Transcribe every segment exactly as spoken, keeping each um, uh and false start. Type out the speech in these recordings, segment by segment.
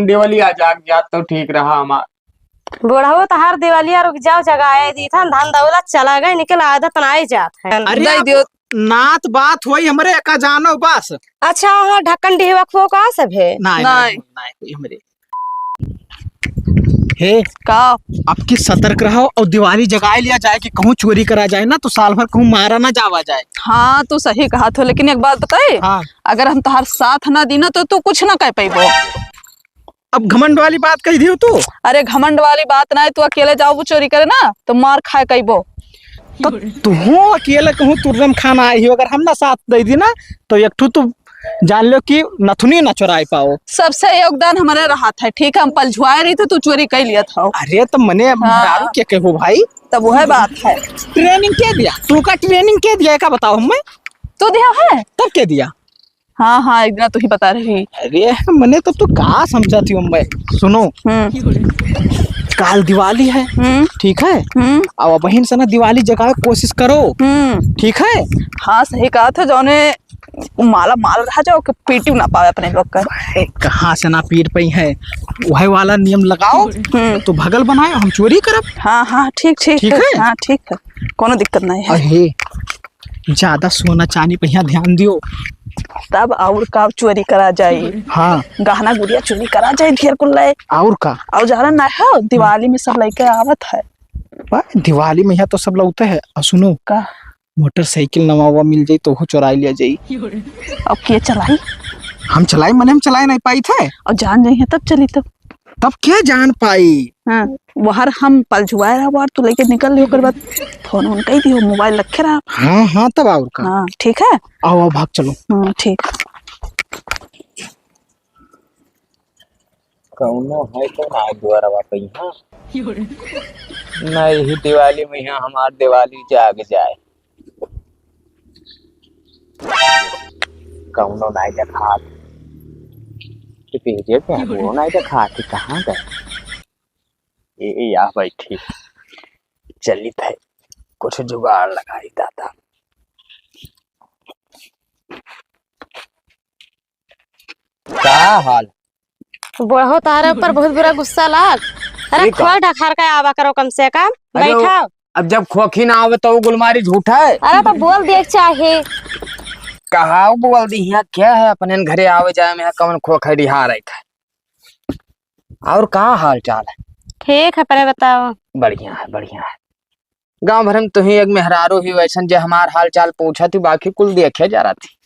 दिवाली आ जाग जात तो ठीक रहा हमार। बुढ़ऊ तोहार दिवालिया रुक जाओ, जगाए दी था, धन दौलत चला गए, निकल आदत ना आई जात है। अरे दे आप दियो। नात बात होई हमरे का जानो बस। अच्छा, वहाँ ढक्कन डिहवा खो का सब है? नहीं, नहीं। नहीं, नहीं, कोई हमरे। हे, का? अब की सतर्क रहो और दिवाली जगाए लिया जाए कि कहूँ चोरी करा जाए ना, तो साल भर कहूँ मारा ना जावा जाए। हाँ, तू सही कहा थो, लेकिन एक बात बताई, हाँ। अगर हम तोहार साथ ना दी ना, तो तू कुछ ना कह पैबो। अब घमंड वाली बात कह दियो तू। अरे, घमंड वाली बात ना है, तू अकेले जाओ वो चोरी करे ना, तो मार खाए कइबो। तो तू अकेले कहूँ तुर्रम खाना आई हो, अगर हम ना साथ दे दी ना, तो एक ठू तू जान लो कि नथुनी ना चुराए पाओ। सबसे योगदान हमारे रहत है, ठीक है, हम पलझुआए रही थे, तू चोरी कर लिया था। अरे, तो मने हाँ। मेहरारू के कहो भाई? तब वह बात है। ट्रेनिंग के दिया? तू का ट्रेनिंग के दिया, का बताओ हमें? तू दिया है? तब के दिया? हाँ, हाँ, एक दिन तू ही बता रही। अरे, मने तो तू का समझाती हूँ मैं? सुनो, हम्म। काल दिवाली है, हम्म। ठीक है? हम्म। अब बहिन से ना दिवाली जगावे कोशिश करो, हम्म। ठीक है? हाँ, सही कहा था, जौने माला माल रहा जाओ कि पीटी ना पावे अपने लोग का। ए, कहाँ से ना पीट पई है, वही वाला नियम लगाओ, हम्म। तो भगल बनाए, हम चोरी करब। हाँ, हाँ, ठीक, ठीक, ठीक ठीक। है? हाँ, ठीक है, कोनो दिक्कत नहीं है। अहे, ज्यादा सोना चांदी पे यहाँ ध्यान दियो। तब और का चोरी करा जाई? हाँ। गहना गुड़िया चोरी करा जाई, ढेर कुल ले। और का? और जाना ना है, दिवाली में सब लइके आवत है। वाह, दिवाली में यहाँ तो सब लौते हैं। और सुनो, का? मोटरसाइकिल नवा हुआ मिल जाई तो वो चुराई लिया जाई। अब के चलाई? हम चलाई, मने हम चलाए नहीं पाई थे। और जान जाई है तब चली तब। तब क्या जान पाई? हाँ, वहर हम पलझुआए रहा, वहर तू लेके निकल लियो, ओकर बाद फोन उन कही दियो, मोबाइल रखे रहा। हाँ, हाँ, तब और का? हाँ, ठीक है। आओ, आओ, भाग चलो। हाँ, ठीक। कौनो है तो ना दुआरवा पे यहाँ। ना यही दिवाली में यहाँ हमार दिवाली जाग जाए। कौनो नाई देखात। कि पीछे पे है, वो नाई देखात कि कहाँ गए? ए, ए, या बैठी। चलित है, कुछ जुगाड़ लगाई दादा। का हाल? बुढ़ऊ तारे ऊपर बहुत बुरा गुस्सा लाग। अरे ये का? खोल ढखार के आवा करो कम से कम। अरे बैठाओ। अब जब खोखी ना आवे तो वो गुलमारी झूठा है। अरे तो बोल दिए के चाही। कहा बोल दी, यहाँ क्या है, अपने घरे आवे जाए में कौन खोखा डिहार है? और का हाल चाल है? ठीक है, पहले बताओ। बढ़िया है, बढ़िया है। गाँव भर में तुही एक मेहरारू ही वैसन जे हमार हाल चाल पूछत ही, बाकी कुल देखे जा रहा थी।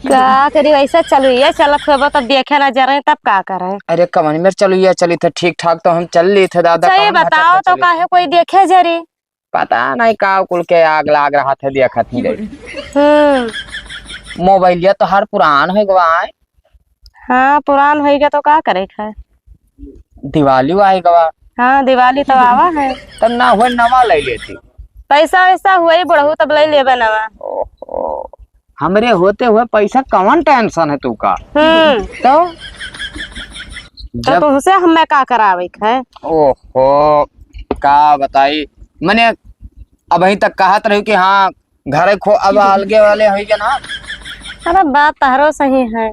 का करी, वैसे चलुइया चलत होबो तब देखे ना जा रहे, तब का करे? अरे कवन मेर चलुइया चली थे, ठीक ठाक तो हम चल ली थे दादा, सही कवन घाटा बताओ पे तो चली? काहे कोई देखे जरी? पता नहीं का कुल के आग लाग रहा थे, देखत ही रही। हम्म। मोबाइलिया तो हर पुरान हो गवा है। हाँ, पुरान होई गया तो का करे खाए? दिवाली आए गवा। हाँ, दिवाली तो आवा है। तब ना हो नवा ले लेती। पैसा वैसा हुआ ही बुढ़ऊ तब ले लेबे नवा। ओहो, हमरे होते हुए पैसा कवन टेंशन है तू का? हम्म। तो तो जब तुमसे हमें का करावे के है? ओहो, का बताई, मने अबहीं तक कहत रही कि हाँ, घरे खो-, अब अलगे वाले होई गए ना। अरे बात तहरो सही है।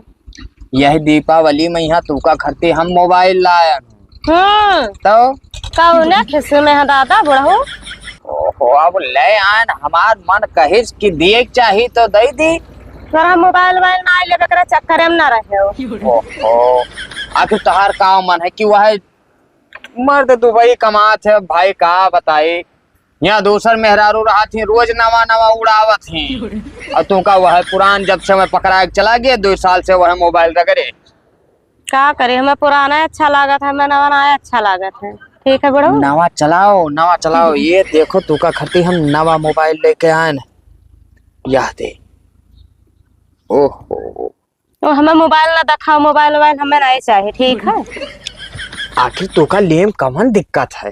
यही दीपावली में यहाँ तुका खरती हम मोबाइल लाए। हम्म। तो? कौने खिस्से में है दादा बुढ़ऊ? ओहो, अब ले आन, हमार मन कहिस कि दिए के चाही तो दे दी। तोरा मोबाइल वोबाइल ना लेबे करे चक्कर में ना रहे हो। ओहो, आखिर तोहार का मन है कि वह मर्द दुबई कमात है भाई, का बताई। यहाँ दूसर मेहरारू रहत ही, रोज नवा नवा उड़ावत ही। और तू का वह पुरान, जब से मैं पकड़ा के चला गया, दो साल से वह मोबाइल रगड़े। का करे, हमें पुराना अच्छा लागत है, हमें नवा नवा अच्छा लागत है। ठीक है बड़ो। नवा चलाओ, नवा चलाओ। ये देखो, तू का खती हम नवा मोबाइल लेके आए न। यह दे। ओहो। तो हमें मोबाइल ना दिखाओ, मोबाइल वोबाइल हमें नहीं चाहिए, ठीक है? आखिर तोका लेम कवन दिक्कत है?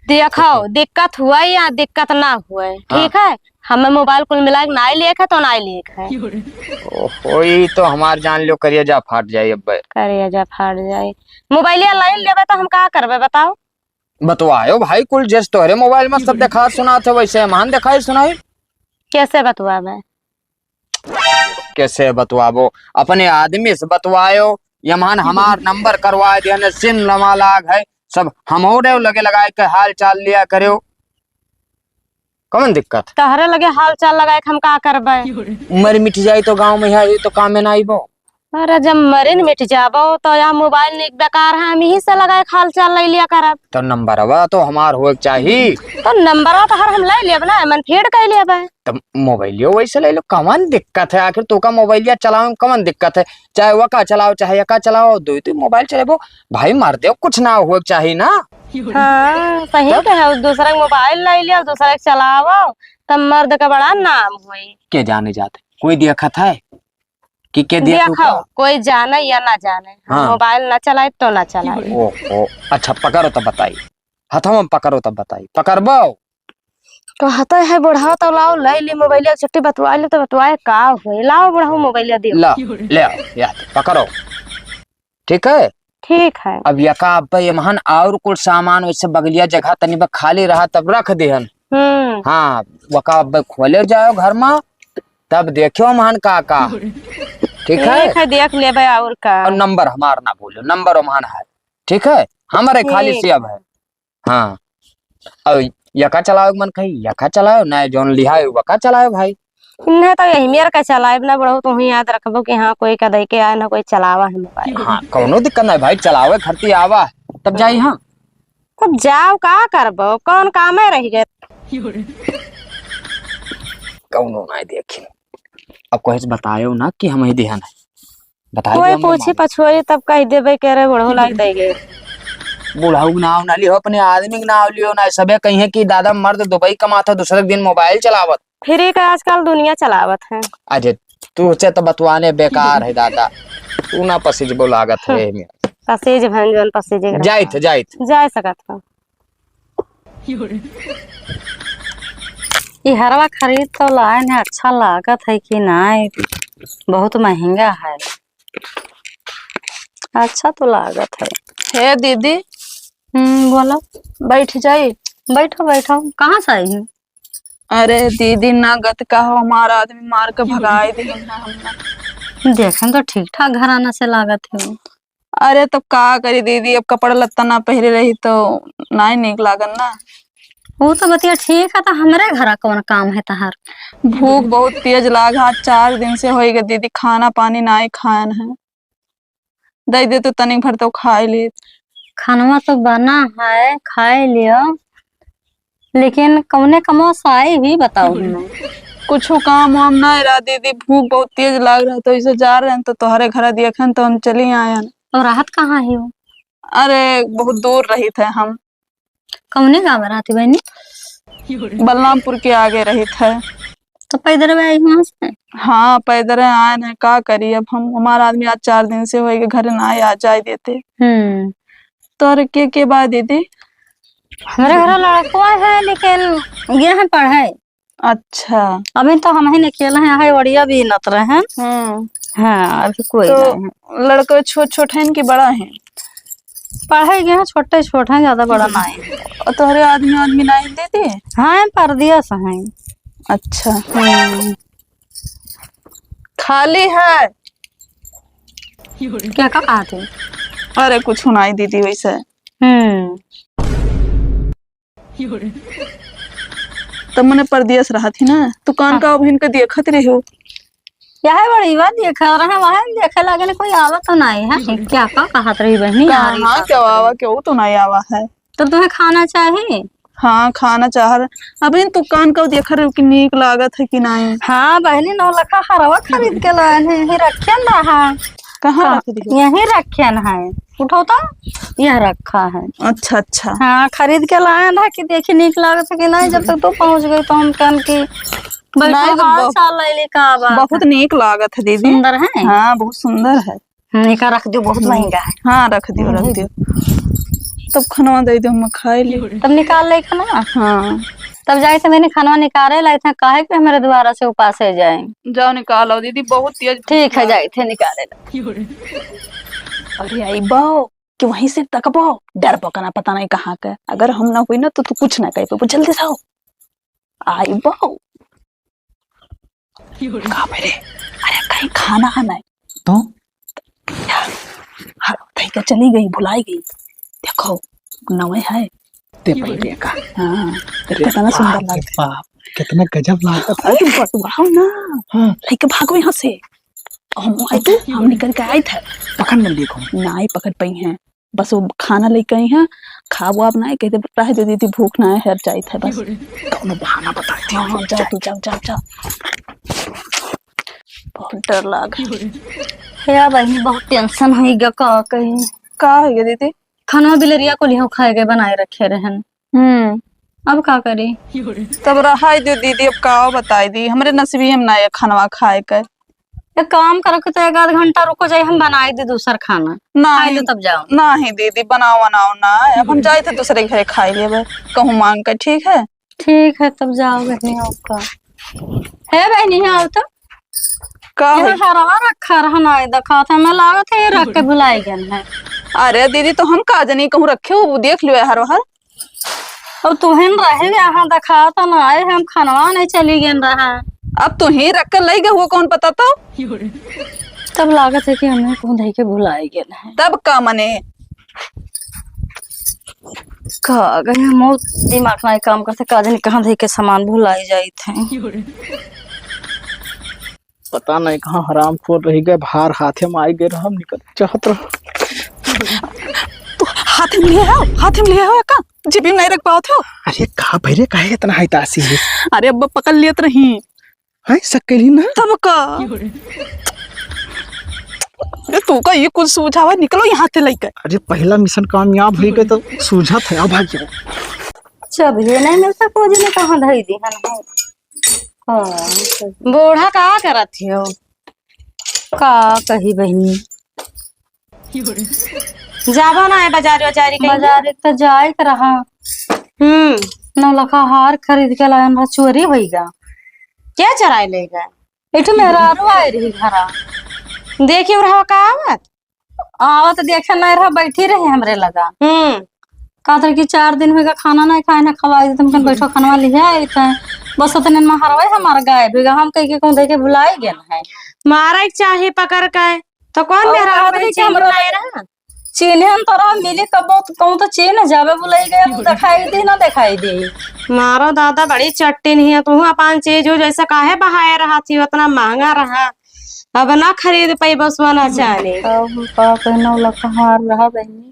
देखो, दिक्कत हुआ या दिक्कत ना हुआ, हाँ। ठीक है? हमें मोबाइल कुल मिला के नाई लेख है तो नाई लेख है। ओहो, ई तो हमार जान लो करेजा फाट जाए अब। करेजा फाट जाए। मोबाइलिया लाइन लेबे तो हम का करबे बताओ? बतवायो भाई, कुल जस तोहरे मोबाइल में सब देखा सुनात है, वैसे हमान देखाई सुनाई। कैसे बतवाबे? कैसे बतवाबो? अपने आदमी से बतवायो, यमहन हमार नंबर करवाए दिहन, सिम लमा लाग है, सब हमहू लगे लगाए के हाल चाल लिया करेउ। कौन दिक्कत? तहरे लगे हाल चाल लगाए के हम का करबे? मर मिट जाई तो गाँव में है, ये तो काम में ना आइबो। अरे, जब मरिन मिट जाबो तो यह मोबाइल निक बेकार है, हम यही से लगाए के हाल चाल ले लिया करब। तो नंबरवा तो हमार होए के चाही। तो नंबरवा तो हर हम ले लेब ना, मन फीड कर लेबे। तो मोबाइलियो वैसे ले लो, कौन दिक्कत है? आखिर तोका मोबाइलिया चलावे में कौन दिक्कत है? चाहे वका चलाओ, चाहे यका चलाओ, दो तो मोबाइल चलेबो। भाई, मर्दे कुछ ना होए के चाही ना। हाँ, सही तब? कहे, दूसरा के मोबाइल ले लिया, दूसरा के चलाओ, तब मर्द का बड़ा नाम होई। के जाने जाते, कोई देखत है कि के देखत देखो, होगा? कोई जाने या ना जाने, हाँ। मोबाइल ना चलाए तो ना चलाए। ओहो, अच्छा पकड़ो तो बताई, हथवा में पकड़ो तब बताई, पकड़बो? कहते है बुढ़वा, तो लाओ ले ली मोबाइलिया, छुट्टी बतवा ले तो बतवाए का हुए, लाओ बुढ़वा मोबाइलिया दियो। ला, ले आओ, या पकड़ो। ठीक है? ठीक है। अब यका अब यमहन और कुछ सामान वैसे बगलिया जगह तनी बा खाली रहा तब रख देहन। हम्म। हाँ, वका अब खोले जाओ घर में, तब देखियो महन का का। ठीक है? ठीक है, देख लेबे और का। और नंबर हमार ना भूलो, नंबर ओमहन है। ठीक है? हमारे खाली ठीक। सेब है। हाँ। और यका चलाओ मन कही, यका चलाओ, ना जौन लिहाए वका चलाओ भाई। इन्हें तो यही मेर का चलाए ना बुढ़ऊ, तू ही याद रखबो कि हाँ, कोई का दे के आए ना, कोई चलावा है मोबाइल। हाँ, कौनो दिक्कत नहीं भाई, चलावे खरती आवा, तब जाई हम। तब जाओ, का करबो, कौन कामे रह गए? कौनो नहीं देखी, अब कहे से बतायो ना कि हम ही देहन है। बताई कोई दो हम पूछी मालिक। पछुआई तब कह देबे के रे बुढ़ऊ लाग दे गए। बुढ़ऊ के नाव ना लियो, अपने आदमी के नाव लियो ना, सबे कहिए कि दादा मर्द दुबई कमात है, दूसरे दिन मोबाइल चलावत। फ्री का आजकल दुनिया चलावत है। अरे तू से तो बतवाने बेकार है दादा, तू ना पसीजबो लागत है एमे। पसीज भन जौन पसीजे के जाइत, रहता। जाइत। जा सकत हो। ई हरवा खरीद तो लाए ने, अच्छा लागत है कि नाई? बहुत महंगा है। अच्छा तो लागत है। हे दीदी। हम्म, बोलो। बैठ जाई? बैठो, बैठो। कहाँ से आई हो? अरे दीदी, ना गत का हो, हमारा आदमी मार के भगाए दिए ना हमने। देखन तो ठीक ठाक घराना से लागत हो। अरे, तब का करी दीदी, अब कपड़ा लत्ता ना पहिरे रही, तो नाई नीक लागन ना। वो तो बतिया ठीक है, तो हमरे घरा कौन काम है तहार? भूख बहुत तेज लाग, आज चार दिन से होई गए दीदी, खाना पानी नाई खायन है। दे दे तो तनिक भर तो खाए ले। खानवा तो बना है, खाए लियो। लेकिन कौने कमवा से आई हुई बताओ हमें। कुछ काम वाम ना रहा दीदी, भूख बहुत तेज लाग रहा, तो इसे जा रहे हैं, तो तोहरे घर देखन, तो हम चली आयन। तो रहत कहाँ ही हो? अरे, बहुत दूर रहित है हम। कौने गाँव रहती बहनी? बलरामपुर के आगे रहित है। तो पैदल में आई वहाँ से? हाँ, पैदल आए हैं, का करी अब हम, हमारा आदमी आज चार दिन से होएगा, घर ना आ जाए देते। हम्म। तोहरे के, के बा दीदी? हमरे घर लड़कवा है, लेकिन ये है पढ़े। अच्छा। अभी तो हम ही अकेले हैं, है ओड़िया भी नत रहे हैं। हम्म। हाँ, अभी कोई तो नहीं है। लड़के छोट छोट हैं कि बड़ा हैं? पढ़े गए हैं, छोटे छोट हैं, ज्यादा बड़ा ना है। और तोहरे आदमी, आदमी ना है दीदी? हाँ, परदेस हैं। अच्छा। हम्म। खाली है। क्या का कहा थे? अरे कुछ नहीं दीदी, वैसे। हम्म। तो मने परदेस रहत ही ना, दुकान हाँ। का अभिन के देखत रहे हो? यह बड़ी बात देखा रहे, वहाँ देखे लगे कोई आवत तो नहीं है। क्या का कहत रही बहनी, आ रही कहाँ का? क्यों आवा, क्यों तो नहीं आवा है। तो तुम्हें खाना चाहे? हाँ, खाना चाह रहे। अभी दुकान का देख रहे हो कि नीक लागत है कि नहीं। हाँ बहनी, नौ लखा हरवा खरीद के लाए हैं, यहीं रखे ना है। कहाँ का? रख दिए? यहीं रखे ना है। उठाओ तो, यह रखा है। अच्छा, अच्छा। हाँ, खरीद के लाए ना कि देखी नीक लागत है कि नहीं। जब तक तू पहुँच गई तो हम कहन कि बैठो, नहीं, तो हाल बहुत, चाल ले ले का बात बहुत है। नीक लागत है दीदी। सुंदर है? हाँ, बहुत सुंदर है। हम्म, एका रख दियो, बहुत हम्म। महंगा है। हाँ, रख दियो, रख हम्म। दियो। तब खनवा दे दो, हम खाए ले। तब निकाल ले खनवा। हाँ। तब जाए से मैंने खनवा निकाले लाई था, काहे के हमारे द्वारा से उपास है जाए। जाओ निकाल आओ दीदी, बहुत तेज ठीक है, भूख जाए थे निकाले ला। अरे आई बाओ, कि वहीं से तकबो, डर बकना पता नहीं कहाँ के। अगर हम ना हुई ना तो तू कुछ ना कह पाबो, जल्दी से आओ। आई बाओ। का बे रे? अरे, कहीं खाना है नहीं? तो? हर धई के चली गई, भुलाई गई। देखो, नवे है। ते पहले का। हाँ, अरे कितना सुंदर बाप रे लागत है। बाप, कितना गजब लागत है। अरे बतुआओ ना। हाँ। लइके भागो यहाँ से। हम आए थे, हम निकल के आए थे। पकड़ न लिए कौन? नाई पकड़ पाई हैं। बस वो खाना लेके आई हैं, खाब वाब नाई, कहते रहे दे दीदी, भूख ना है, हर जाइत है बस। कौनो बहाना बताए थे। हाँ, हाँ, जाओ तू, जाओ, जाओ, जाओ। बहुत डर लाग। हे बहिनी, बहुत tension होई गा, का कही। का होई गा दीदी? खाना बिलरिया को लिहो खाए गए, बनाए रखे रहन। हम्म। अब का करी? तब रहाई दे दीदी, अब का बताई दी, हमरे नसीबी हम ना ये खानवा खाए के। एक काम करो कि तो एक आध घंटा रुको जाए, हम बनाई दी दूसर खाना। नहीं, खाए लो तब जाओ। नहीं दीदी, बनाओ, बनाओ ना, अब हम जाए थे दूसरे घरे खाई लेबे, कहूँ मांग के, ठीक है? ठीक है, तब जाओ बहनी, और का। हे बहनी, आओ तो। का यहाँ है? हरवा रखा रहा ना, देखा था, मैं लागत है ये रख के भुलाई गए हैं। अरे दीदी, तो हम का जनी कहूँ रखे हो, देख लियो हर हर। अब तुहिन रहे यहाँ, देखा तो ना आए, हम खनवा नहीं चली गए रहा। अब तुही रख के ले गए हुआ, कौन पता तो? तब लागत है कि हमें कहूँ धई के भुलाई गए हैं। तब का मने? का गए, मौत दिमाग ना काम करते, का जाने कहाँ धई के सामान भुलाई जाइत है। पता नहीं कहाँ हरामखोर रह गए, बाहर हाथे में आई गए, हम निकल चाहत रहो। तो हाथे में लिए हो, हाथे में लिए हो का? जेबी में नहीं रख पावत हो? अरे का भैरे, काहे इतना हाई तासी है? अरे अब पकड़ लियत रही। हैं, सक्केली ना? तब का? अरे तू का ये कुछ सूझावा, निकलो यहाँ से लइके। अरे पहला मिशन कामयाब हो गए तो सूझत है, अब भाग जाओ। जब ये नहीं मिलता, खोज ने कहाँ धई दी है, नहीं? हाँ, बूढ़ा का करत हो? का कही बहिनी? जाबो ना है बाजारी वाजारी कहीं? बाजारी तो जाए के रहा। हम्म। नौलखा हार खरीद के लायन रहा, चोरी होई गा। क्या चराए ले गए? एक ठो मेहरारू आए रही घरा। देखियो रहा का आवत? आवत देखे नहीं रहा, बैठी रही हमरे लगा। हम्म। कहत रहे कि चार दिन होइगा खाना नहीं खाए ना, खवाई दे, तुमकन बैठो, खानवा लिहे आई थे। बस उतने में हरवाई हमार गायब होइगा, हम कह के कहूँ देखे भुलाई गए हैं। मारे के चाही पकड़ के। तो कौन और मेहरारू कहत रहे कि हमरा नहीं रहा? चिन्हे हम तोरा मिली कबो, कहूँ तो चिन्ह जाबे, भुलाई गए, अब देखाई दी ना देखाई दी। मारो दादा, बड़ी चट्टिन ही है तू, अपन चीज हो जैसे काहे बहाए रहा थी, उतना महंगा रहा, अब ना खरीद पाई बस वाला चानी। अब हम का कहना, लखहार रहा बहनी।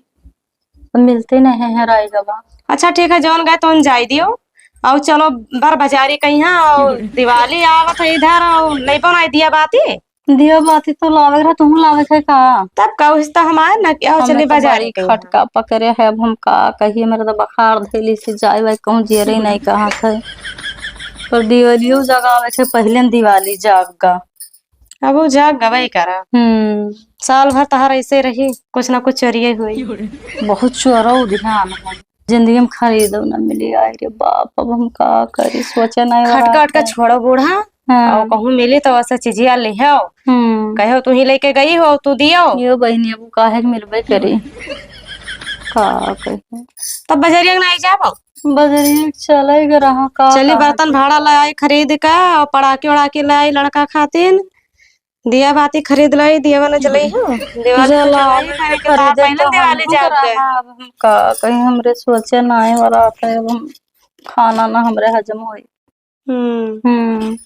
तो मिलते नहीं है राई गवा। अच्छा ठीक है, जौन गए तौन जाई दियो। और चलो बर बाजारी कहिया, और दिवाली आवत है इधर, और नहीं बनाई दिया बाती। दिया बाती तो लावे रहा, तुम लावे थे का? तब का, उस तो हम आए ना कि आओ हमें चली तो बाजारी बड़ी कहिया। खटका पकड़े है, अब हम का कहिए, मेरा तो बुखार धैली से जाए भाई कहूँ जेरे नहीं कहा थे। पर दिवालियो जगावे थे पहले न दिवाली जाग गा। अब वो जाग गवाई करा। हम्म। साल भर तहार ऐसे रही, कुछ ना कुछ चोरिये हुई। बहुत चोरो ध्यान है। जिंदगी में खरीदो ना मिली। आए रे बाप, अब हम का करी, सोचे नहीं खटका अटका छोड़ो बूढ़ा। हाँ। और कहूँ मिली तो ऐसा चीजिया ले आओ। हम्म। कहो तू ही लेके गई हो, तू दियो। यो बहनी, अब काहे के मिलबे करी। का कही। तब बजरिया नहीं जाबो? बजरिया चले के रहा का चली, कहा बर्तन भाड़ा लाई खरीद का, और पड़ाके उड़ाके लाई लड़का खातिन। दिया बाती खरीद लाई, दिया बना जलाई हो। दिवाली तो जलाई, जलाई, पहले के खरीदे पहले तो दिवाली हम जाओगे। करा, अब हम का कहीं, हमरे सोचे ना आए वाला था, अब हम खाना ना हमरे हजम होई। हम्म। हम्म।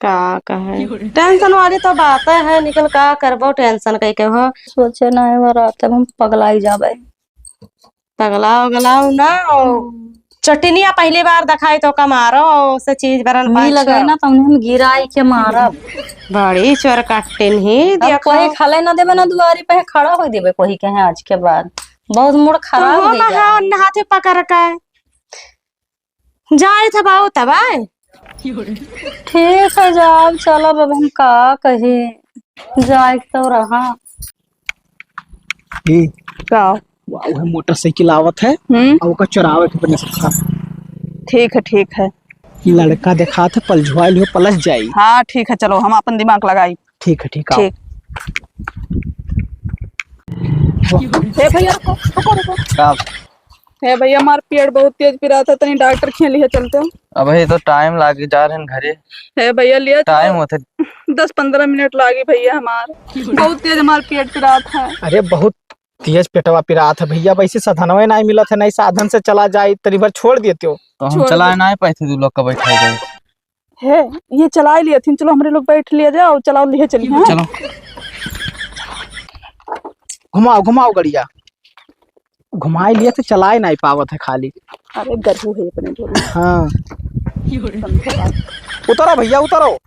का कहे? Tension वाली तो बात है, निकल का करबो tension कई के हो। सोचे ना आए वाला था, अब हम पगलाई जाबे। पगलाओ, गलाओ ना, ओ हम्म। चटनिया पहली बार देखाई तो का मारो, ओ से चीज बरन मी पाँच लगे छो। ना, तो उन्हें हम गिराई के मारब। बड़ी चोर काटिन ही, अब देखो। कोई खाले ना देबे ना दुआरी पे, खड़ा हो देबे कोई कहे आज के बाद। बहुत मूड खराब हो गया। नहा, नहाते पकड़ के। जाए थे बाऊ तब आए। ठीक है, जाओ, चलो, अब हम का कही, जाए तो रहा। ई का? वाह, उहे मोटरसाइकिल आवत है, हम्म। और ओकर चोरावे के अपने सबका। ठीक है, ठीक है। लड़का देखात है, पलझुआ लियो, पलझ जाई। हाँ, ठीक है, चलो, हम अपन दिमाग लगाई। ठीक है, ठीक है, आओ। ठीक। वाह। ए भैया, रुको, रुको, रुको। का? हे भैया, हमार पेट बहुत तेज पिरात है, तनी डॉक्टर खियाँ लिहे चलते। अबही तो टाइम लागी, जा रहन घरे। हे भैया, लिहे तो टाइम होते। दस पन्द्रह मिनट लागी भैया हमार। बहुत तेज हमार पेट पिरात है। अरे, बहुत तेज पेटवा पिरात है भैया, वैसे साधनवे नाहीं मिलत है, नाहीं साधन से चला जाई, तनी भर छोड़ देते हो। तो हम छोड़ चलाए दे। नाहीं पाए थे, दू लोग का बैठा जाए। है, ये चलाए लिया थी, चलो हमरे लोग बैठ लिया जाओ, चलाओ लिहे चली, हाँ? चलो। घुमाओ, घुमाओ गड़िया। घुमाए लिए थे, चलाए नाहीं पावत है खाली। अरे गरहू है अपने जोर में। हाँ। समझे बात। उतरो भैया, उतरो।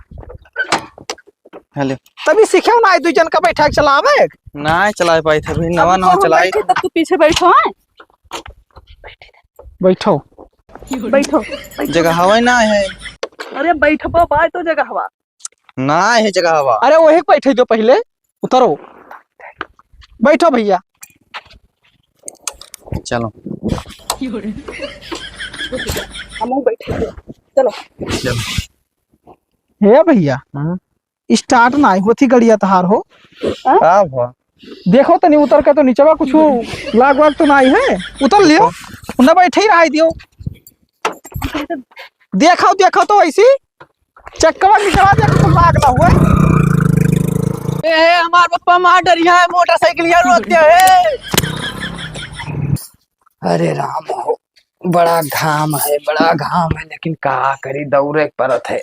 हेलो। तभी सीखे ना, दुई जन का बैठा के चलावे। नाहीं चलाए पाई थे, अभी नवा अब नवा तो हम चलाई। बैठे, तब तू पीछे बैठो, हैं? बैठो। बैठो, बैठो। जगह हवा ना है। अरे बैठबो बा तो जगह हवा। ना है जगह हवा। अरे वही बैठे दो पहले, उतरो। बैठो भैया। चलो। हमहू बैठे दो। चलो। चलो। हे भैया, हाँ? स्टार्ट नाहीं होती गड़िया तहार हो। हाँ? का हुआ? देखो तनी उतर के तो नीचवा कुछ लाग वाग तो नाहीं है, उतर लियो, न बैठे ही रह दियो। देखो, देखो तो ऐसी चक्कवा निकला दे, कुछ लाग ना हुए। ए, हमार पप्पा मार डरिया है, मोटरसाइकिल यहाँ रोक दिया है। अरे राम हो, बड़ा घाम है, बड़ा घाम है, लेकिन का करी, दौड़े के पड़त है।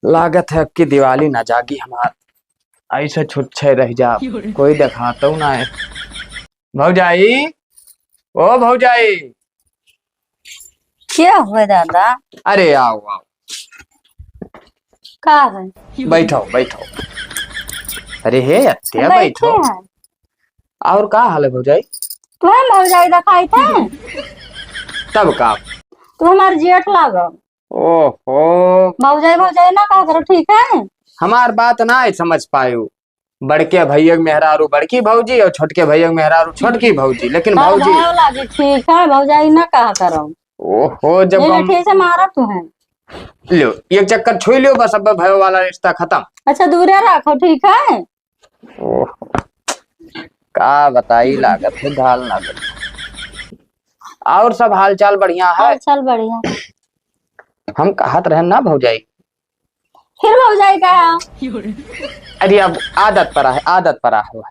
लागत है अब की दिवाली ना जागी हमार, ऐसे छुच्छे रह जा, कोई देखातौ ना है। भौजाई, ओ भौजाई। क्या हुआ दादा? अरे आओ, आओ। का है? बैठो, बैठो। अरे हे अत्या, बैठे बैठो। हैं। और का हाल है भौजाई? तुम्हें भौजाई दिखाई थे? तब का? तू हमार जेठ लागो। ओहो। भौजाई, भौजाई ना कहा करो, ठीक है? हमार बात ना समझ पायो। बड़के भैया के मेहरारू बड़की भौजी और छोटके भैया के मेहरारू छोटकी भौजी, लेकिन तब भौजी भाव लागे, ठीक है, भौजाई ना कहा करो। ओहो, जब नहीं, हम ठीक से मारा तू है। लो, एक चक्कर छुई लियो, बस अब भयो वाला रिश्ता खत्म। अच्छा, दूरे रखो, ठीक है? ओह, का बताई, लागत है ढाल लागत। और सब हाल चाल बढ़िया है? हाल चाल बढ़िया। हम कहत रहन ना भौजाई। फिर भौजाई कहा? अरे अब आदत परा है, आदत परा है।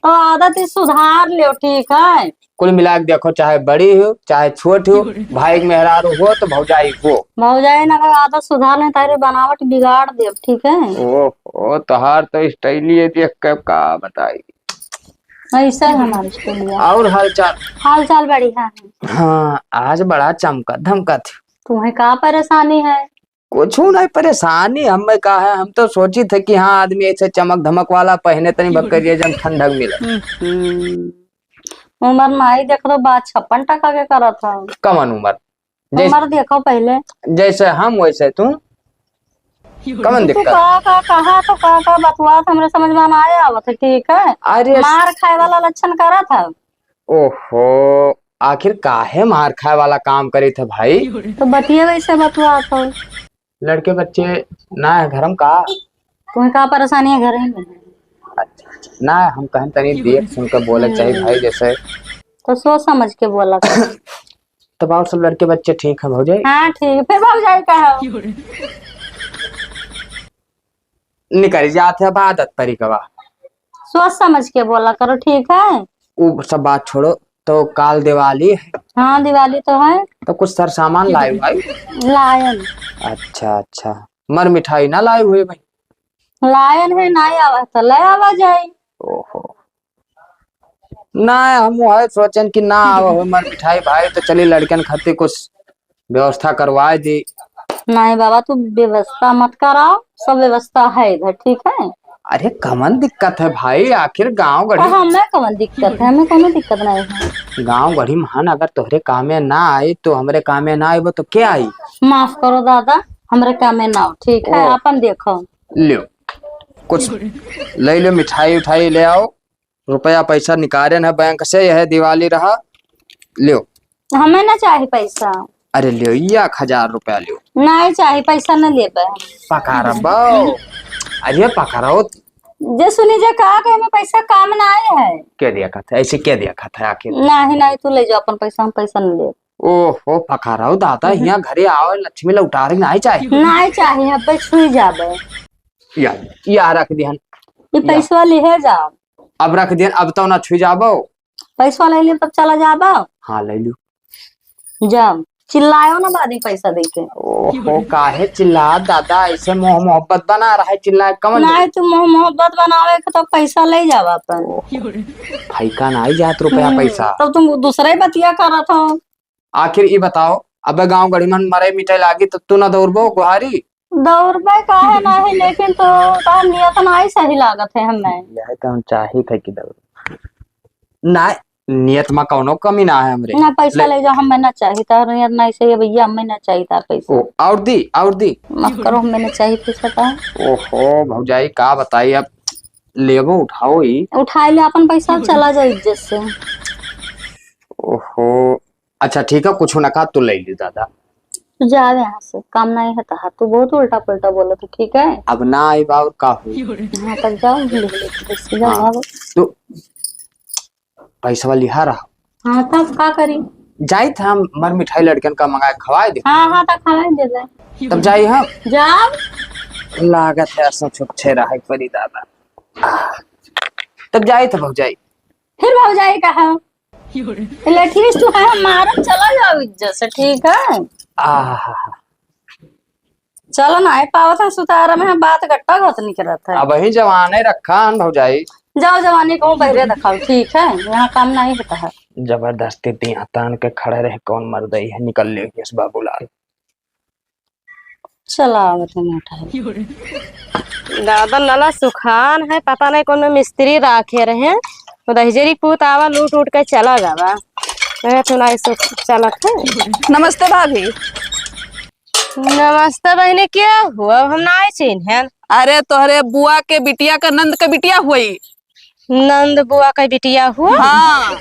तो आदत ही सुधार लियो, ठीक है? कुल मिला के देखो, चाहे बड़ी हो, चाहे छोट हो, भाई के मेहरारू हो तो भौजाई हो। भौजाई ना अगर आदत सुधार लें, तारी बनावट बिगाड़ देब, ठीक है? ओहो, तोहार तो style ही देख के का बताई। ऐसा है हमार style। और हाल चाल? हाल चाल बढ़िया है। हाँ, आज बड़ा चमकत धमकत। तुम्हें का परेशानी है? कुछ नहीं परेशानी, हमें का है, हम तो सोची थे कि हाँ, आदमी ऐसे चमक धमक वाला पहने, तनी भक्करिया जम ठंडक मिले। हम्म। उमर माई देख लो, बात छप्पन टका के करत है। कमन उमर? जैसे उमर देखो पहले। जैसे हम वैसे तू। कमन तू दिक्कत? का, का, कहा तो का, का बतुआत हमरे समझ में ना आए आवत है, ठीक है? अरे मार खाए वाला लक्षण करत है। ओहो, आखिर काहे मार खाए वाला काम करित है भाई? तो बतिये वैसे बतुआत हो। लड़के बच्चे ना है घर में का? तुम्हें का परेशानी है घर में? अच्छा, अच्छा। ना, हम कहन तनी देख सुन के बोले चाहिए भाई, जैसे। तो सोच समझ के बोला कर। तब और सब लड़के बच्चे ठीक हैं भौजाई? हाँ, ठीक। फिर भौजाई का है? निकल जात है अब आदत तरीकवा। सोच समझ के बोला करो, ठीक है? उ सब बात छोड़ो, तो काल दिवाली है। हाँ, दिवाली तो है। तो कुछ सर सामान लाए हुए? लायन। अच्छा, अच्छा। मर मिठाई ना लाए हुए भाई? लायन है, ना आवा तो ले आवा जाए। ओहो। ना, हम वह सोचन कि ना आवा हो मर मिठाई भाई, तो चली लड़कन खातिर कुछ व्यवस्था करवाए दी। नहीं बाबा, तू व्यवस्था मत कराओ, सब व्यवस्था है इधर, ठीक है? अरे कमन दिक्कत है भाई, आखिर गांव गढ़ी। हाँ, हमें कमन दिक्कत है, हमें कोनो दिक्कत नहीं है। गांव गढ़ी महान अगर तोहरे कामे ना आई तो हमरे कामे ना आइबो तो के आई? माफ करो दादा, हमरे कामे ना हो, ठीक है? ओ। अपन देखो। लियो, कुछ ले लियो, मिठाई उठाई ले आओ। रुपया पैसा निकालेन है बैंक से, यह दिवाली रहा, लियो। हमें ना चाही पैसा। अरे लियो, एक हजार रुपया लियो। नहीं चाही, पैसा न लेबे। पकड़बो। अरे पकड़ो, जे सुनी जे कहा कि हमें पैसा काम ना आए है। के दिया कहत है? ऐसे के दिया कहत है आखिर? नाही, नाही, तू ले जा अपन पैसा, हम पैसा नहीं लेब। ओहो, फकराऊ दादा, हम्म। हियाँ घरे आवे, लक्ष्मी लौटारे नाही चाही। नाही चाही, अब छुई जाबे। या, या रख दिहन। ये या। पैसवा लिहे जाओ। अब रख दिहन, अब तो ना छुई जाबो। पैसवा ले लियो, तब चला जाबो। हाँ, ले लियो। जाओ, चिल्लायो ना बाद में पैसा दे के। ओहो, काहे चिल्ला दादा, ऐसे मोह मोहब्बत बना रहा है, चिल्लाए कमन नाही, तू मोह मोहब्बत बनावे के तो पैसा ले जावा अपन। ओहो, फैका नाही जात रुपया हम्म, पैसा। तब तुम दूसरे बतिया करत हो। आखिर ई बताओ, अबे गाँव गढ़ी मन मरे मिटे लागी, तब तू ना दौड़बो गुहारी? दौड़बे काहे नाही, लेकिन तो तोहर नियत नाही सही लागत है हमें। यह तो हम चाहित है कि दौड़। ना, नियत में कौनो कमी ना है हमरे। ना, पैसा ले ले जाओ, हमें ना चाहित, तोहर नियत नाही सही है भैया, हमें ना चाहित पैसा। ओ, और दी, और दी। माफ करो, हमें ना चाहित पैसा तो। ओहो, भौजाई, का बताई अब, लेबो, उठाओ ही। उठाई ले अपन पैसा, चला जाओ इज्जत से। ओहो, अच्छा ठीक है, कुछ ना कहा, तू ले ली दादा। तू जा यहाँ से, काम नाही है तहार, तू बहुत उल्टा पुल्टा बोलत है, ठीक है? अब ना आइब और का हुई? हाँ, तब जाओ, ले ले, ले ले, जाओ, हाँ, भागो। तू पैसवा लिहा रहा। हाँ, तब का करी? जाइत हम मर मिठाई लड़कन का मंगाए खवाए दे। हाँ, हाँ, तब खवाए देबे। तब जाई हम। जाओ। लागत है असो छुच्छे रहे परी दादा। तब जाइत भौजाई। फिर भौजाई कहा? लठीस तू है, मारम, चला जाओ इज्जत से, ठीक है? आहा। चलो ना, आए पावत है सुतार में, बात गट्टा गत निकलत है। अबहीं जवाने रखा हन भौजाई। जाओ जवानी को बहरे दिखाओ, ठीक है? यहाँ काम नाही होता है। जबरदस्ती दिया तान के खड़ा रहे, कौन मर्दई है, निकल ले इस बाबूलाल। चला आवत है मोटा है। दादा नला सुखान है, पता नाही कौन में मिस्त्री राखे रहे। वो दहिजरी पूत आवा, लूट उट के चला जावा। मैं तो नाही सुख चलत है। नमस्ते भाभी। नमस्ते बहिनी, के हुआ? हम नाही चिन्हन। अरे तोहरे बुआ के बिटिया का नंद के बिटिया हुई। नंद बुआ का बिटिया हुआ? हाँ।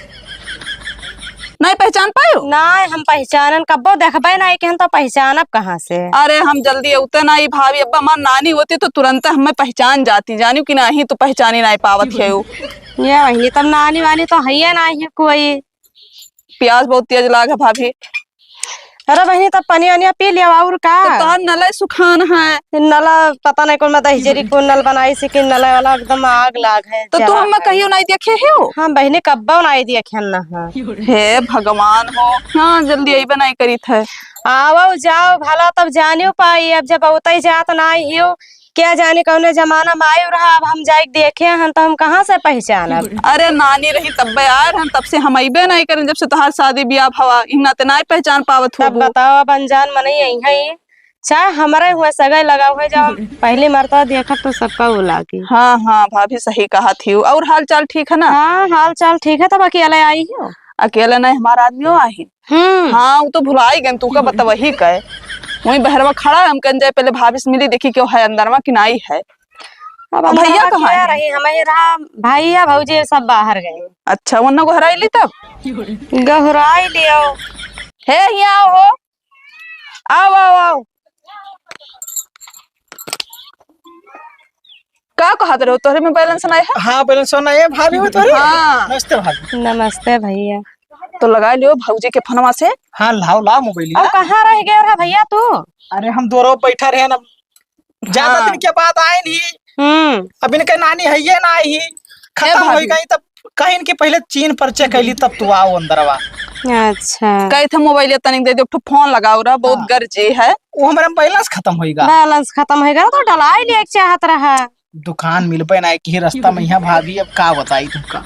नाही पहचान पायो? नाही, हम पहचानन कब्बो देखबे नाही कि हम तो पहचानब कहाँ से? अरे हम जल्दी अउते नाही भाभी, अब्बा हमार नानी होती तो तुरंत हमें पहचान जाती, जानियो कि नाही तो पहचानी नाही पावत है वो। ये बहिनी तब नानी वानी तो है नाही है कोई। प्यास बहुत तेज लाग है भाभी। अरे बहिनी, तब पनिया वनिया पी लिया और का? तो तोहार नलय सुखान है। नला पता नाही कौन में दहिजरी कौन नल बनाई से कि नलय वाला एकदम आग लाग है, तो तू जला हमें है। कहियो नाही देखे हो? हम बहिनी कब्बो नाही देखे ना है। हे भगवान हो, हाँ जल्दी अइबे नाही करीत है। आवो जाओ भला तब जानियो पाई, अब जब अउते जात नाही हियो, क्या जाने कौने जमाना में आयु रहा, अब हम जाइके देखे हन तो हम कहाँ से पहचानब? अरे नानी रही तब्बे आए रहन, तब से हम अइबे नाही करें, जब से तोहार शादी बियाह भवा, इन्ना ते नाही पहचान पावत तब होबू। बताओ, अब अनजान मनई आई है, चाहे हमारे हुए सगाई लगा हुए जाओ, पहली मरतबा देखब तो सबका वो लागी। हाँ, हाँ, भाभी सही कहा थी। और हाल चाल ठीक है ना? हाँ, हाल चाल ठीक है, तब अकेले आई हो? अकेले नाही, हमार आदमियो आही। हम्म। हाँ, वो तो भुलाई गए, तू का बतवही का है। वहीं बहरवा खड़ा है, हम कहन जाए पहले भाभी से मिली, देखी क्यों है अंदरवा कि नाही है। अब अब भैया अंदरवा कहाँ क्या है? रही, हमें रहा भैया भौजी सब बाहर गए। अच्छा, वन्ना गोहराई ली तब? गोहराई लियो। हे, यहाँ आओ हो। आओ, आओ, आओ। का कहत रहो, तोहरे में balance नाही है? हाँ, balance नाही है, भाभी हो तोहरे? हाँ। नमस्ते भाभी। नमस्ते भैया। तो लगा लियो भौजी के फोनवा से। हाँ, लाओ, लाओ mobile और लिया। कहाँ रह गए रहा भैया तू? अरे, हम दोनों बैठा रहे ना, ज्यादा हाँ। दिन के बाद आए नहीं। हम्म। अब इनके नानी है ये ना आई, खत्म हो भाभी। गई तब कहीं इनके पहले चीन परिचय कैली तब तू आओ अंदरवा। अच्छा। कही थे mobile तनिक दे दे, एक ठो फोन लगाओ रहा, बहुत हाँ। गरजे है। वो हमारे में balance खत्म होइगा। Balance खत्म होइगा तो डलाई ले एक चाहत रहा। दुकान मिलबे ना कि रास्ता में यहाँ भाभी, अब का बताई तुमका,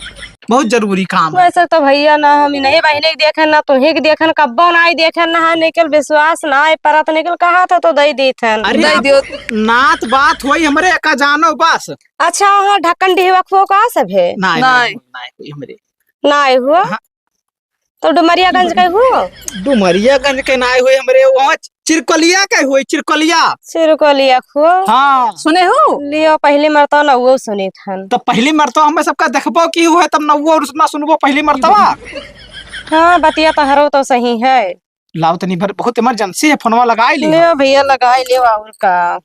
बहुत जरूरी काम है। वैसे तो भैया ना हम नहीं बहिने के देखन ना तुम्हें के देखन, कब्बो ना आई देखन ना है, निकल विश्वास ना आए परत निकल कहा था तो दे देथन। अरे दे आप दियो। नात बात होई हमरे का जानो बस। अच्छा, वहाँ ढक्कन डिहवा खो का सब है? नाय, नाय। नाय, नाय, कोई हमरे। नाय हुआ? हाँ। तो डुमरियागंज के हुआ? डुमरियागंज के नाय हुए हमरे, वहाँ चिरकलिया के हुए, चिरकलिया। चिरकलिया हुआ? हाँ। सुने हो? लियो, पहली मरतबा नौवो सुने थन। तो पहली मरतबा हमें सबका देखबो की हुए, तब नौवो और सुनना सुनबो पहली मरतबा। हाँ, बतिया तो हरो तो सही है। लाओ तनी भर, बहुत emergency है, फोनवा लगाए लियो। लियो भैया, लगाए लियो, और का।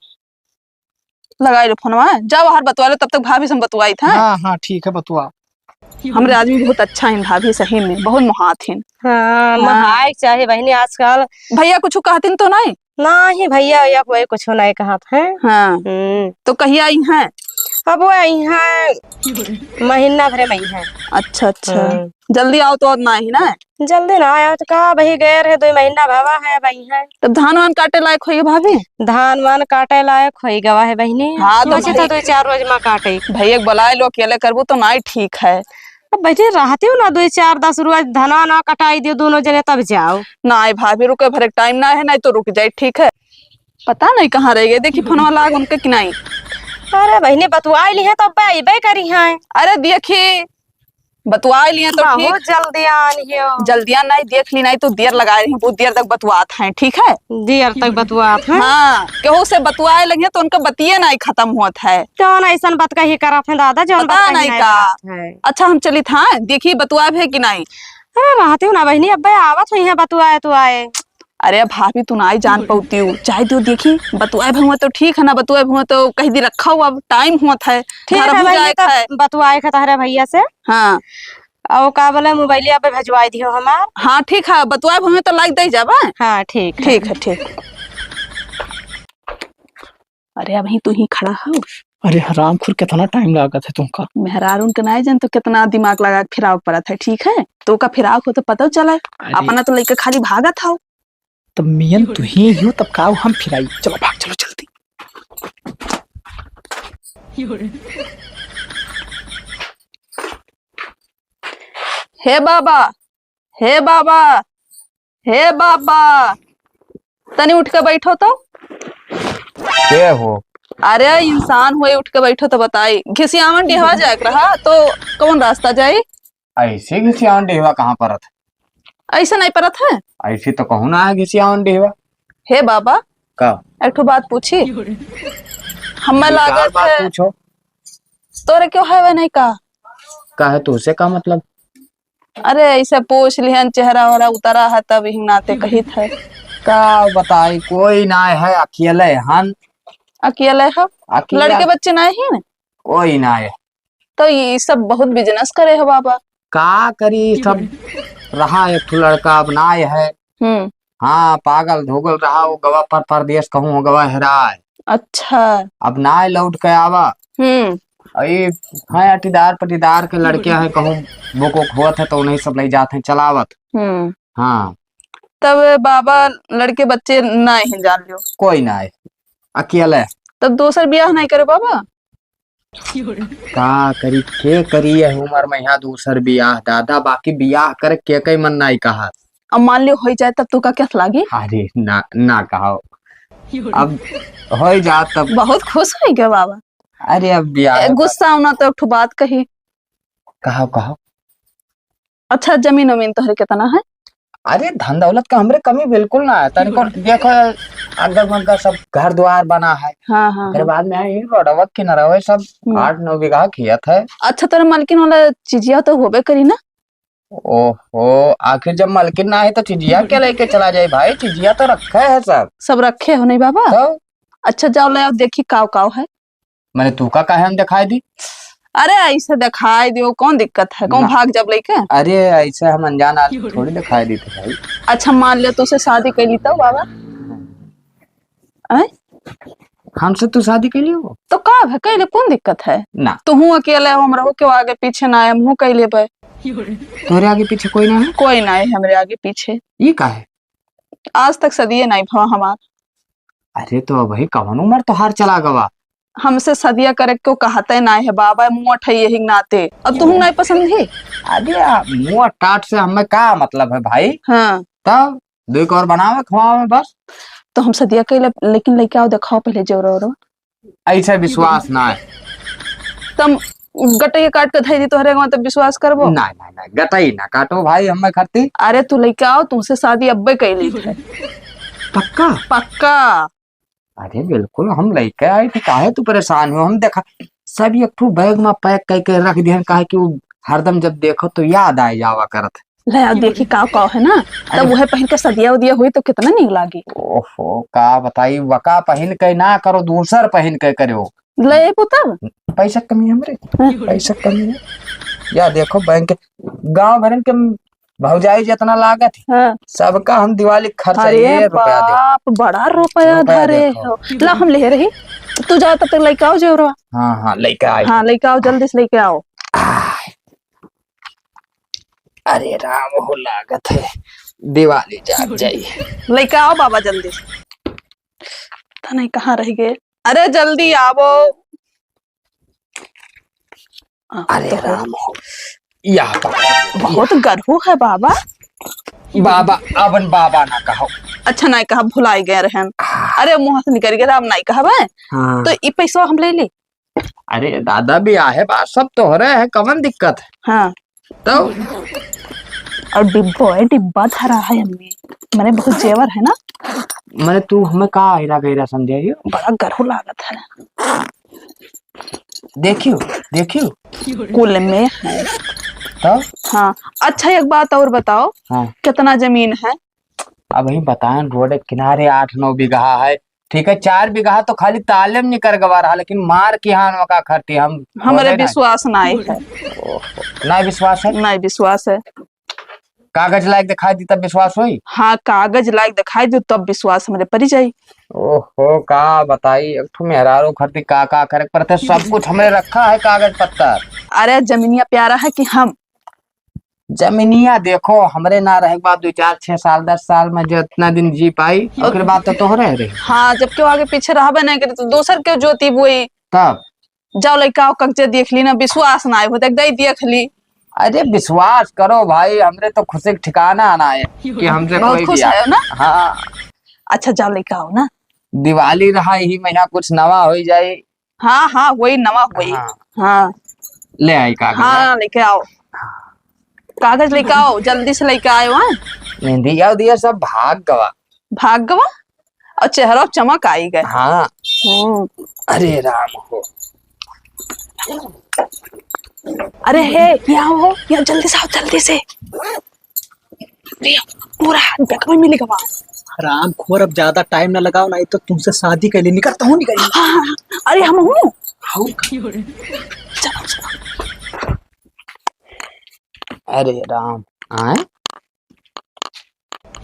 लगाइ लो फोनवा, जाओ बाहर बतुआइ लो, तब तक भाभी से हम बतुआइत है। हाँ, हाँ, ठीक है, बतुआ। हमरे आदमी बहुत अच्छा है भाभी, सही में बहुत मोहात है। हाँ, हाँ। मोहाए के चाही बहिनी आजकल। भइया कुछ कहतिन तो नहीं? नाही भइया, या कोई कुछ नहीं कहत है। हाँ। हम्म। तो कहिया अइहैं? अब वो अइहैं, महीना भरे में अइहैं। अच्छा, अच्छा। हम्म। जल्दी आवा तो अब नाही ना? जल्दी ना आवा तो का, अबहीं गए रहे, दुइ महीना भवा है, अबहीं है। तब धान वान काटे लायक होइगा भाभी? धान वान काटे लायक होइ गवा है बहिनी। हाँ, तो सोचे भाई, तो दुइ चार रोज मा काटे। भइया के बोलाइ लो, अकेले करबू तो नाही ठीक है। अब बैठे रहतिउ ना, दुइ चार दस रोज धनवा ना कटाइ दियो दुनो जने, तब जाओ। नाही भाभी, रुके भरे टाइम ना है, नाही तो रुक जाइ, ठीक है। पता नहीं कहाँ रह गए, देखी फोनवा लाग उनके कि नाही। अरे बहिनी, बतुआइ लिहे तो अब्बे अइबे करिहैं। अरे देखी, बतुआइ लिहे तो बहुत ठीक। जल्दी आन हियो। जल्दिया नाही, देख ली नाही तो देर लगाए रही, बहुत देर तक बतुआत हैं, ठीक है? देर तक बतुआत हैं? हाँ, केहू से बतुआए लगे तो उनका बतिये नाही खतम होत है। कौन अइसन बात कही करत हैं दादा, जौन पता बात कही नाही नाही का। करत हैं। अच्छा, हम चलित हैं, देखी बतुआए है कि नाही। अरे रहतिउ ना बहिनी, अब्बे आवत होइहैं बतुआए तो आए। अरे भाभी, तू नाही जान पउतिउ, जाइ दियो, देखी बतुआए भउआ तो ठीक है ना, बतुआए भउआ तो कहि दी रखा हुआ, अब टाइम होत है, ठीक घर है हो बहिनी, जाए तब है। बतुआए के तहरे भइया से। हाँ। अउ का बोले, मोबाइलिया पे भेजवाइ दियो हमार। हाँ, ठीक है, बतुआए भउआ तो लाइ दे जाबा। हाँ, ठीक है। ठीक है, ठीक। अरे, अबहीं तू ही खड़ा हउ। अरे हरामखोर, केतना टाइम लागत है तुमका। मेहरारून के नाहीं जान तो केतना दिमाग लगा के फिराव परत है, ठीक है? तो का फिराव हो तो पता चला, अरे। अपना तो लइके खाली भागत हउ। तब मेन तू ही हो, तब का हम फिराई? चलो भाग, चलो जल्दी। हे बाबा, हे बाबा, हे बाबा, तनी उठ के बैठो तो। के हो? अरे इंसान हुए, उठ के बैठो तो बताई। घिसियावन डेहवा जाए के रहा तो कौन रास्ता जाई? ऐसे घिसियावन डेहवा कहाँ परत है? ऐसे नहीं परत है? ऐसे तो कहूँ ना है घिसियावन डेहवा। हे बाबा, का? एक ठो बात पूछी? हमें ये का लागत बात है पूछो? तोरे क्यों है वह नहीं का? का है तुझसे का मतलब? अरे, ऐसे पूछ लिहन, चेहरा वेहरा उतरा है, तब ही नाते कहित है। का बताई, कोई ना है, अकेले हन। अकेले हो? अकेला। लड़के बच्चे ना ही न? कोई ना है। तो ये सब बहुत business करे हो बाबा। का करी, सब रहा एक ठो लड़का, अब ना है। हम्म। हाँ, पागल धोगल रहा, वो गवा पर परदेस कहूँ हो गवा हेराय। अच्छा। अब नाय लौट के आवा। हम्म। अई हैं अटीदार पटीदार के लड़के हैं, कहूँ बुक उक होत है तो उन्हें सब लई जात हैं चलावत। हम्म। हाँ। तब बाबा लड़के बच्चे नाय हैं जान लियो। कोई नाय। अकेले। तब दोसर बियाह नाय करे बाबा? का करी, के करी यह उमर में यहाँ दूसर बियाह, दादा, बाकी बियाह करे के कई मन नाई कहा। अब मान लियो होई जाए तब तो का क्या लागी? अरे ना, ना कहो। अब होई जा तब। बहुत खुश होई गए बाबा। अरे अब बियाह ए, कर गुस्सा होना तो एक ठो बात कही। कहो, कहो। अच्छा, जमीन उमीन तोहरे कितना है? अरे, धन दौलत का हमरे कमी बिल्कुल ना है। तनिको देखो, अगल बगल सब घर द्वार बना है। हाँ, हाँ, फिर हाँ। बाद में है, ये रोडवा किनारा है, सब हम्म। आठ नौ बीघा खेत है। अच्छा, तोरे मालकिन वाला चिजिया तो होबे करी ना? ओहो, आखिर जब मालकिन ना है तो चिजिया के लेके चला जाए भाई? चिजिया तो रखे है सब। सब रखे हो नहीं बाबा? तो? अच्छा, जाओ ले आओ, देखी काव काव है। मैंने तू का काहे हम दिखाई दी? अरे ऐसे दिखाई दियो, कौन दिक्कत है, कौन ना। भाग जब लेके? अरे ऐसे हम अनजान आदमी थोड़ी दिखाई देते भाई। अच्छा मान ले तुझसे शादी कर ली तो बाबा? हैं? हमसे तू शादी कर लियो? तो का है, कर ले, कौन दिक्कत है? ना। तू हूँ अकेले हो, हम रहो क्यों आगे पीछे ना है, हम हूँ कर ले भाई। तोरे आगे पीछे कोई ना है? कोई ना है हमरे आगे पीछे। ये का है? आज तक सदिये नहीं भवा हमार। अरे तो अबही कवन उमर तोहार चला गवा? हमसे सदिया करे को कहते ना है बाबा, मुँह अठई यही नाते। अब तुहूँ नहीं पसंद ही? अरे आ, मुँह टाट से हमें का मतलब है भाई? हाँ। तब दो एक और बनावे खवावे बस। तो हम सदिया के ले-, लेकिन लेके आओ, दिखाओ पहले जोरो ओरो। ऐसे विश्वास ना है। तम गटैया काट के धई दी तोहरे गाँव, तब विश्वास करबो? ना, ना, ना, गटई ना काटो भाई, हमें खरती। अरे तू लइके आओ, तुमसे शादी अब्बे कैली है। पक्का? पक्का। अरे बिल्कुल, हम लइके आई थी, काहे तू परेशान हो? हम देखा, सब एक ठो बैग में पैक करके रख दिहन, काहे कि वो हरदम जब देखो तो याद आए जावा करत। ले आओ, देखी का का है ना, तब अरे। वह पहिन के सदिया उदिया हुई तो कितना नीक लागी। ओहो, का बताई, वका पहिन के ना करो, दूसर पहिन के करो। ले अइबू तब? पैसा कमी हमरे? हाँ। पैसा कमी है। या देखो, बैंक के, गाँव भरन के भौजाई जितना लागत है, हाँ। सबका हम दिवाली खर्च अरे ये रुपया दे। बाप, बड़ा रुपया रुपया धरे देखो। हो। ला, हम ले रही। तू जाओ, तब तक लेके आओ जेवरवा। हाँ, हाँ, लेके आए। हाँ, लेके आओ, जल्दी से लेके आओ। आय। अरे राम हो, लागत है दिवाली जाग जाई। लेके आओ बाबा जल्दी से। पता नहीं कहाँ रह गए। अरे जल्दी आवो। आ, अरे तो है। राम हो, या बाबा। बहुत गरहू है बाबा। बाबा, अपन बाबा ना कहो। अच्छा, नहीं कहा, भुलाई गए रहन। हाँ। अरे, मुँह से निकल गया, अब नहीं कहबे। हाँ। तो ई पैसवा हम ले ली। अरे दादा, बियाहे बा, सब तोहरे है, कवन दिक्कत है? हाँ। तो? और डिब्बो है, डिब्बा धरा है हमें, मने बहुत जेवर है ना। मने तू हमें का हीरा गैरा समझे हो? बड़ा गरहू लागत है। देखियो, देखियो। कुल में है। तो? हाँ। अच्छा, एक बात और बताओ, हाँ। कितना जमीन है? अबहीं बताएन, रोड के किनारे आठ नौ बीघा है, ठीक है, चार बीघा तो खाली ताले में निकर गवा रहा, लेकिन मार की हान का खरती हम हमरे खोले ना। विश्वास नाई है। ओहो, ना विश्वास है? नाई विश्वास है। कागज लायक दिखाई दी तब विश्वास होई? हाँ, कागज लायक दिखाई दी तब विश्वास हमरे परी जाई। ओहो, का बताई, एक ठो मेहरारू खरती का का करे के पड़ते, सब कुछ हमरे रखा है कागज पत्तर। अरे जमीनिया प्यारा है कि हम? जमीनिया देखो, हमरे ना रहे के बाद दो, चार, छह साल, दस साल में जितना दिन जी पाई, ओकरे बाद तो तोहरे रही। हाँ, जब केहू आगे पीछे रहबे नहीं करे तो दोसर केहू जोती बोई। तब? जाओ लइका आओ, कगजे देख ली ना, विश्वास ना आए होते, गई देख ली। अरे विश्वास करो भाई, हमरे तो खुशी के ठिकाना ना है कि हमसे बहुत कोई खुश भी आ-, है ना? हाँ। अच्छा जाओ लइका आओ ना। दिवाली रहा यही महीना, कुछ नवा हो जाए। हाँ, हाँ, वही नवा वही। हाँ। हाँ। ले आई कागज। हाँ, लेके आओ। कागज लेके आओ, जल्दी से लेके आयो, हाँ। नहीं, दिया, दिया सब भाग गवा। भाग गवा? और चेहरा चमक आई गए। हाँ। हम्म। अरे राम हो। अरे हे, यहाँ हो, यहाँ जल्दी से आओ, जल्दी से। भैया, पूरा हाथ बैग में मिल गवा। हरामखोर, अब ज्यादा टाइम ना लगाओ, नहीं तो तुमसे शादी कर ली। निकलता हूँ, निकल। हाँ, हाँ, हाँ। अरे, हम हूँ। आओ। चलो, चलो। अरे राम, आए?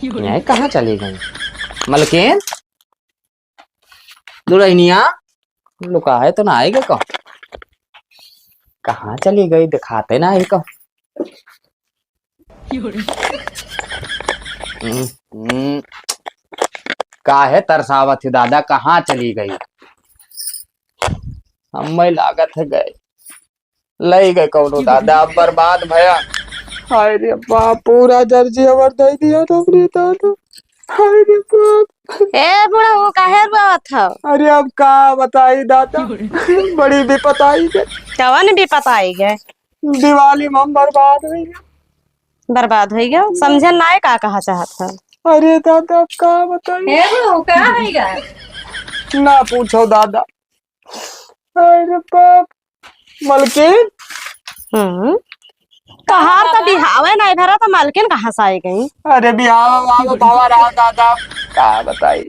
ये कहाँ चली गई? मलकिन? दुल्हनिया, लुकाए तो ना आएगा का? कहाँ चली गई, दिखाते ना आएगा। हम्म, हम्म। काहे तरसावत ही दादा, कहाँ चली गई? हमें लागत है गए। लई गए कौनो दादा, अब बर्बाद भया। हाय रे बाप, पूरा जर्जी हमार दे दिया तुमने दादा। हाय रे बाप। ए बुढ़ऊ, काहे रोवत हौ? अरे अब का बताई दादा, बड़ी विपत आई गए। कवन विपत आई गए? दिवाली में हम बर्बाद हो गए। बर्बाद हो गए? समझे नाय का कहा चाहत हौ? अरे दादा, अब का बताई? ए बुढ़ऊ, का हो गए? ना पूछो दादा। अरे बाप। मलकिन? हम्म। तोहार तो बिहावे नहीं भरा, तो मलकिन कहाँ से आई गई? अरे बिहावा, बाबा, बाबा रहा दादा, का बताई।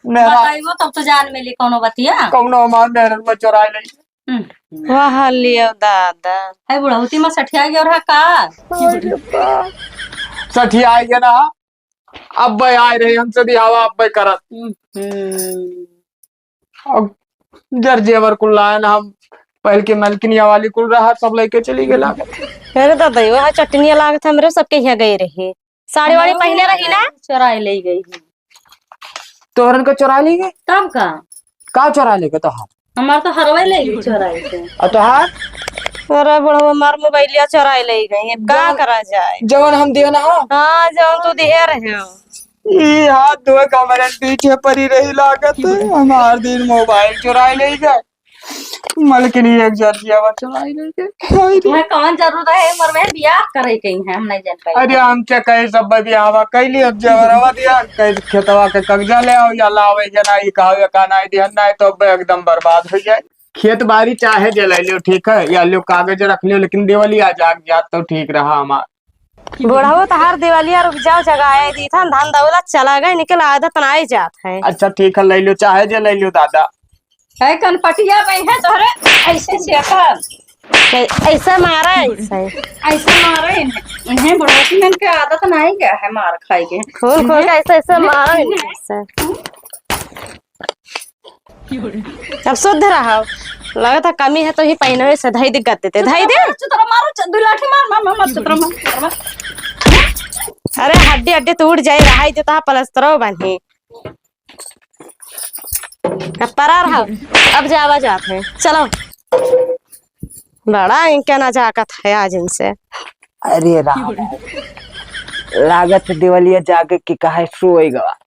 मेरा बताइबो तब तो जान मिली कौनो बतिया। कौनो हमार मेहरन में चोराई नहीं। हम्म। वाह लियो दादा। है बुढ़ौती में सठिया गया रहा का? अरे बाप। सठिया गया ना। अब भाई आए रहे हमसे बिहावा, अब भाई करत। हम्म। अब जर जेवर कुल लाए ना हम, पहल के मलकिनिया वाली कुल रहा, सब लेके चली गए लागत। अरे दादा, यो है चटनिया लागत, हमरे सबके यहाँ गए रही। साड़ी वाड़ी हमरो पहने रही ना? चोराई ले गई। तोहरन के चोराई ले गए? तब का? का चोराई ले गए तोहार? हमार तो हरवे ले गई चोराई के। और तोहार? अरे बुढ़वा, हमार मोबाइलिया चोराई ले गई, अब का जवन, करा जाए? जवन हम दिए ना हो? हाँ, जवन तू दिए रहे हो। ई हाथ धोए का हमरे पीछे पड़ी रही लागत है। हमार दिन मोबाइल चुराए ले गए, मलकिनी एक जर्जियावा चुराए ले गए। हाय रे। तुम्हें कौन जरूरत है उम्र में बियाह करे के है, हम नहीं जान पाए। अरे हम क्या कहे सब बियाहवा कैली, अब जबरवा दिया, कहे खेतवा के कब्जा ले आओ या लावे जना, ई कहावे का ना दिहन ना, तो अब एकदम बर्बाद हो जाए। खेत बाड़ी चाहे जला लियो, ठीक है, या लियो कागज रख लियो, लेकिन देवलिया जाग जात तो ठीक रहा हमार। बुढ़ऊ तो हर दिवालिया रुक जाओ, जगाए दी था, धन दौलत चला गए, निकल आदत ना आई जात है। अच्छा ठीक है, ले लो, चाहे जे ले लो दादा। है कनपटिया में है तोहरे, ऐसे छेका। ऐ-, ऐसे मारा, ऐसे। ऐसे मारे इन्हें, इन्हें बुढ़ौती में इनके आदत नहीं गया है मार खाए के। खून खोल के ऐसे, ऐसे मारा इन्हें, ऐसे। अब शुद्ध रहो, लगता कमी है तो ही पहनवे से धई दे गते ते, धई दे। चुतरा मारो, च-, दो लाठी मार, मार, मार, मार, चुतरा मार, चुतरा मार। अरे हड्डी हड्डी टूट जाए, रहाई देता है प्लास्टरो बनी। अब परा रहा, अब जावा जात है, चलो। बड़ा इनके नजाकत है आज इनसे। अरे राम, लागत है देवलिया जागे के कहे सोए गवा।